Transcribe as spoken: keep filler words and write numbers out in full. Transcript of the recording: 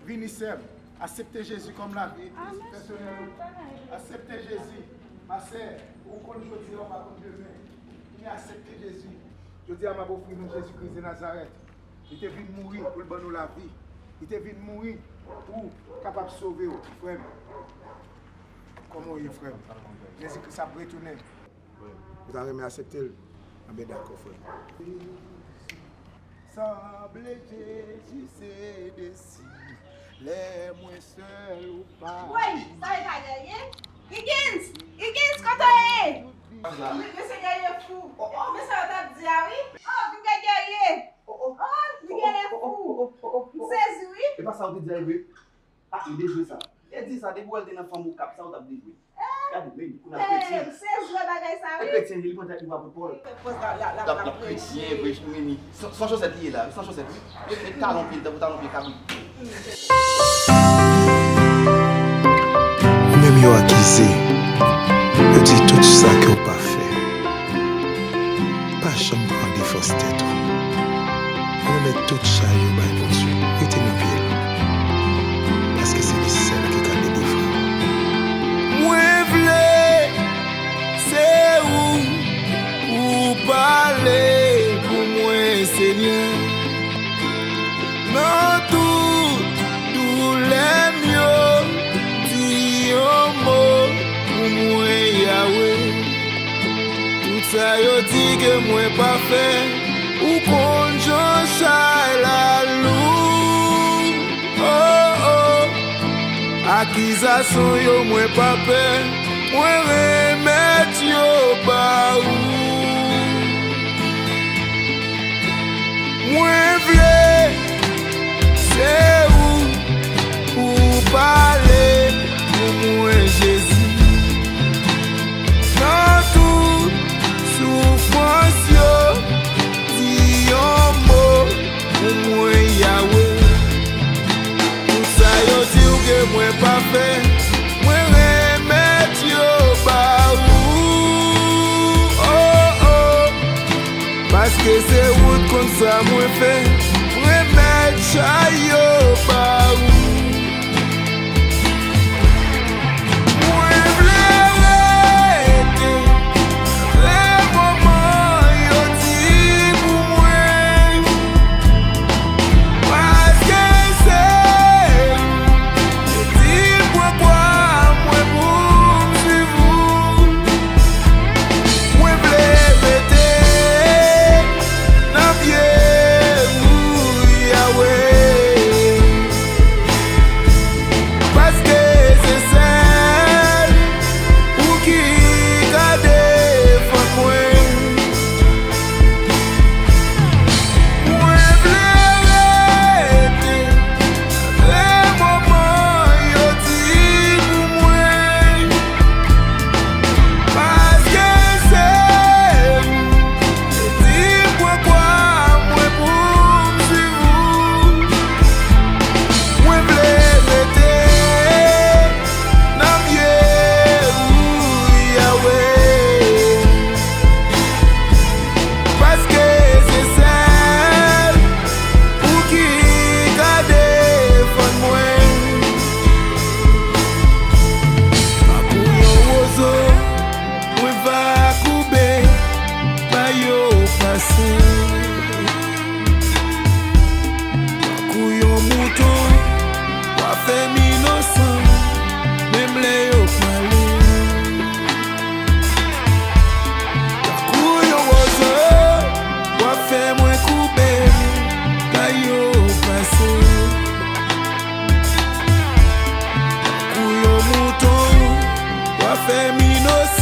Vini, sè m. Aksepte Jezi kòm lavi pèsonèl ou. Aksepte Jezi. Ma sè, ou konn jodi a, ou pa konn demen. Vini aksepte Jezi. Jodi a, m ap ofri nou Jezi Kris de Nazarèt. Li te vin mouri pou l ban nou lavi. Li te vin mouri pou kapab sove w, frè m. Kòman w ye, frè m? Jezi Kris ap retounen. Ou ta renmen aksepte l? Anben, dakò, frè m. Sanble Jezi se desi lè mwen sèl ou pa. Woy, sa e pa Guerrier? Higgins! Higgins, kote w ye? Mesye Guerrier fou. Men sa yo t ap di a, wi. Oh, vin gen Guerrier. Oh, vin gen lè fou. M sezi, wi. E pa sa w te di a, wi. Ah, li dejwe sa. E di sa, depi w wè l te nan fanm Okap, sa w t ap dejwe. Gade, men, kounye a kretyen. Se jwe bagay sa, wi. Kretyen, li pran tèt li pou apot Pòl. L ap, l ap kretyen, vre, men li, san, san chosèt li ye la, san chosèt, wi. Met, met talon pye l, tankou talon pye kabrit. Ou menm yo akize, yo di tout sa ke w pa fè. Pa janm pran defans tèt ou. Remèt tout chay yo bay Bondye. Rete nan pye l. Paske se li sèl ki ka delivre w. Mwen vle se ou pou pale pou mwen, Senyè. Nan tout doulè m yo, di yon mo pou mwen, Yawe. Tout sa yo di ke mwen pa fè, ou konn jan chay la lou. Oh, oh. Akizasyon yo, mwen pa pè, mwen remèt yo ba ou. Mwen vle se ou pou pale pou mwen, Jezi. Nan tout soufrans yo, di yon mo pou mwen, Yawe. Tout sa yo di w ke mwen pa fè, mwen remèt yo ba ou. Oh, oh. Paske se ou t konn sa mwen fè, mwen remèt chay yo ba ou. Mwen vle rete lè moman yo di pou mwen. Paske se ou te di pran kwa mwen pou m swiv ou. Mwen vle rete nan pye ou, Yawe. Paske se sèl ou ki ka defann mwen. Mwen vle rete lè moman yo di pou mwen. Paske se ou te di pran kwa mwen pou m swiv ou. Mwen vle rete nan pye ou, Yawe. Paske se sèl ou ki ka defann mwen. Tankou yon wozo, mwen va koube, ba yo pase. Tankou yon mouton, w ap fè m inosan, menm lè yo prale. Tankou yon wozo, w ap fè mwen koube, ba yo pase. Tankou yon mouton, w ap fè m inosan.